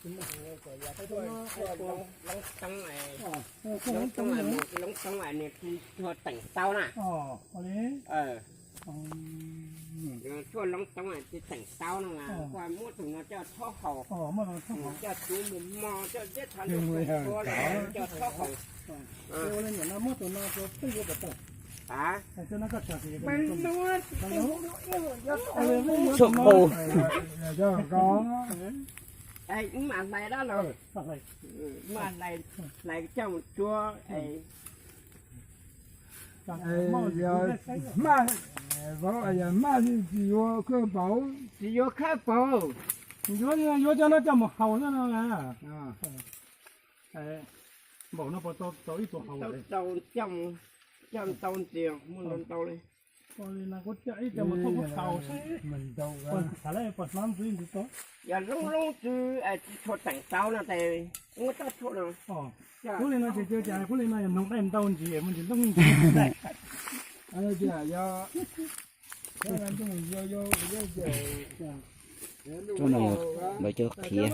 Loob Toob, Loob Toob, Loob Toob niag tsis tshua teem taub na. Tshuaj Loob Toob tsis teem taub no mas kuj muab tus no coj thob haus, coj tub mus mos, coj zeb thov coj thob haus. Tshuaj qus. Mas hlais, hlais coj mus tsuab. Maj, vauv, maj li tsis yuav khawb pauv. Tsis yuav khawb pauv. Yuav, yuav cov no coj mus haus xwb no. Npaum no puas tau ib tug haus? Coj ntau ntxias, muaj ntau ntau li. Ua li no kuv coj ib co mus thauj kuv tau saib. Puas hnov ntxiv ntxiv tau. Yog loob loob tswv tsis tshua teem taub no ces muab toj tshuaj no. Kuv li no ces cia cas kuv li no yog noog dai ntau ntsis mus ntsis loob ntsis. Cov no lawv cov qhiav,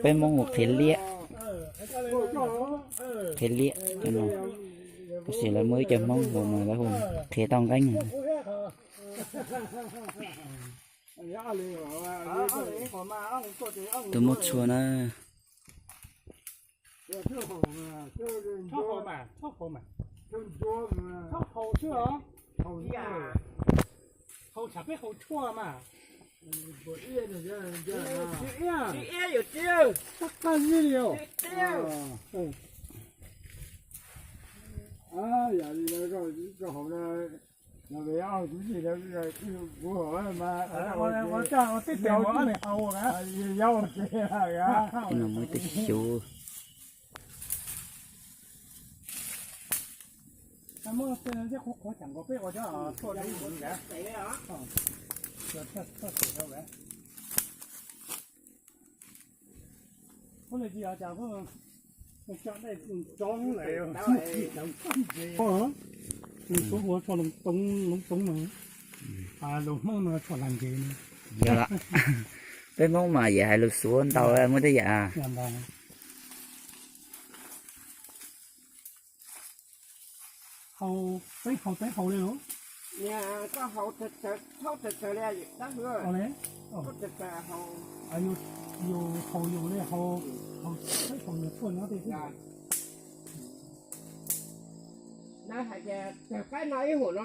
peb Hmoob hu qhiav liab, qhiav liab cov no. Tab sis lawv muaj ib co Hmoob hu mas lawv hu qhiav tauj nqeeb. Tus muab tshua na. Muaj ib tug xyuv. Lus Suav hu ua tshuaj Loob Toob, Loob Toob no, lus Hmoob no tshuaj hlais ntses no. Yog lawm, peb Hmoob mas yam hais lus Suav ntau muaj tej yam. Haus, peb haus, peb haus li los? Koj haus, thaub tawv tawv li dab hwv. Yus haus yus li, haus, peb haus yus tshuaj nyob tej xwb. Lawv hais tias tawg qaib no ib huam no,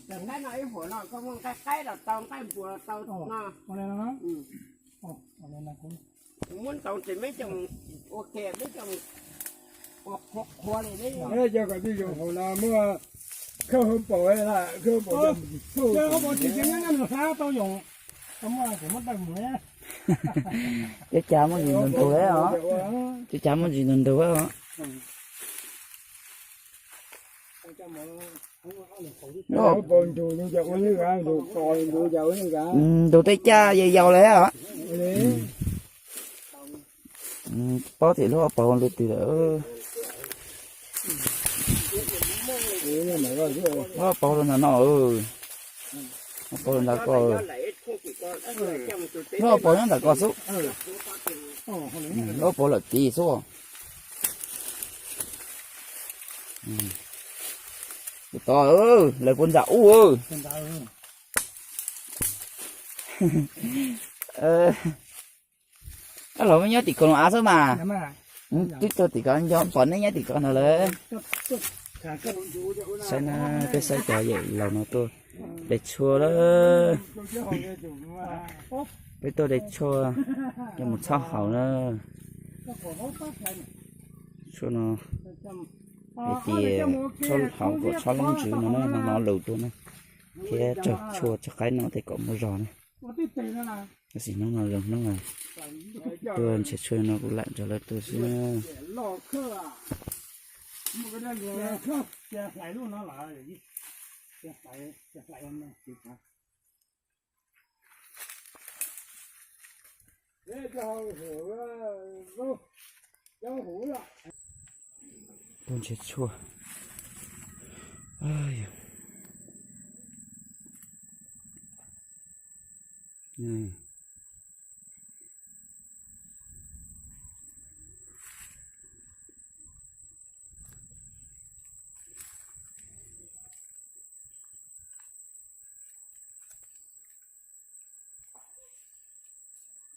tawg qaib no ib huam no koj muaj nqaij qaib los tau, nqaij npua los tau no. Muab ntau ces meb coj mus ua ke, meb coj mus ua qhuav qhuav li. Cov kwv tij, zaum no muaj khawb hauv paus, khawb hauv paus, khawb hauv paus tsis tsis nyob nyob nws hlab tau yus. Cov cas muaj ntsis ntug ntug os, cov cas muaj ntsis ntug ntug os. Hauv paus ntug, ntug tej caj yau yau lawm os. Paub tias lub hauv paus lub twg lawm. Lub hauv paus rau ntawm no, hauv paus rau ntawm ko, lub hauv paus nyob ntawm ko xwb. Lub hauv paus lawm tid xwb. Tod, lawv puas ntsam ub. Koj los nyob tim ko los av xwb mas. Twb tuaj tim ko nco pom neb nyob tim ko no lawm. Saib na, peb saib cov yawm laus no tuaj de tshuaj lawm. Peb tuaj de tshuaj coj mus txhob haus na. Tshuaj no, hais tias tshuaj haus kom tshob loob ntsws no na, hnub no lus tuaj na, thiab raug tshuaj raug qaib no tej kom muaj zog na. Tab sis hnub no zoo hnub no, tuaj nrhiav tshuaj no kuj lam nrog lawv tuaj xwb. Tuaj nrhiav tshuaj.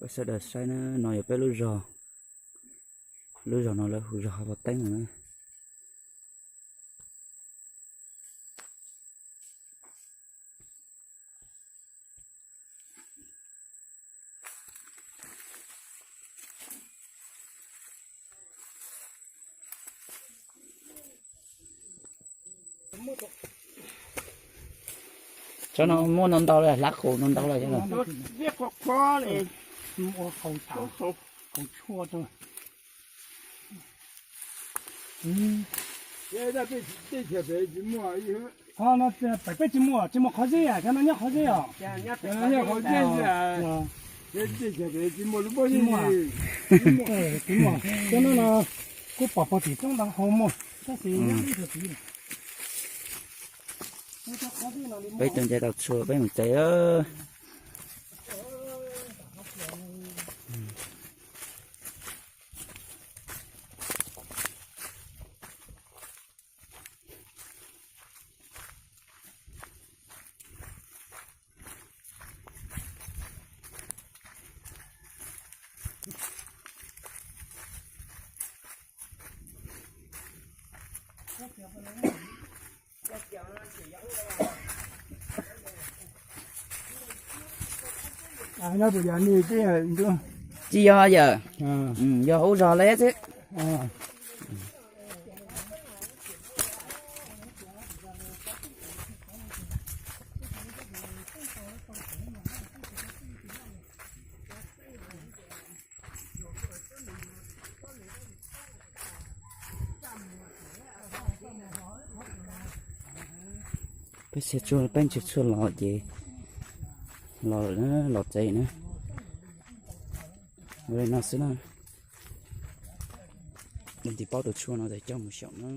Peb sawv daws saib na, no yog peb lub zos, lub zos no lawv hu zos Hauv Pov Teeb no na. Tsob no muaj no ntau lawm, hlab qus no ntau lawm. Qhov no pem peb tsis muaj, tsis muaj qhov zeb, cov no nyob qhov zeb os. Tsis muaj, tsis muaj. Cov no no kuj pom pog tim roob ntawd hauv muaj, tab sis peb tuaj ncav tau tshuaj peb mus tsev. Tsis yog yawm, yog hauv zos lawm xwb. Peb xiab tsuag, peb ntswg tsuag los ces los lawm na, los tsev na. Ua li no xwb na. Leej twg paub tus tshuaj no ces coj mus xyaum na.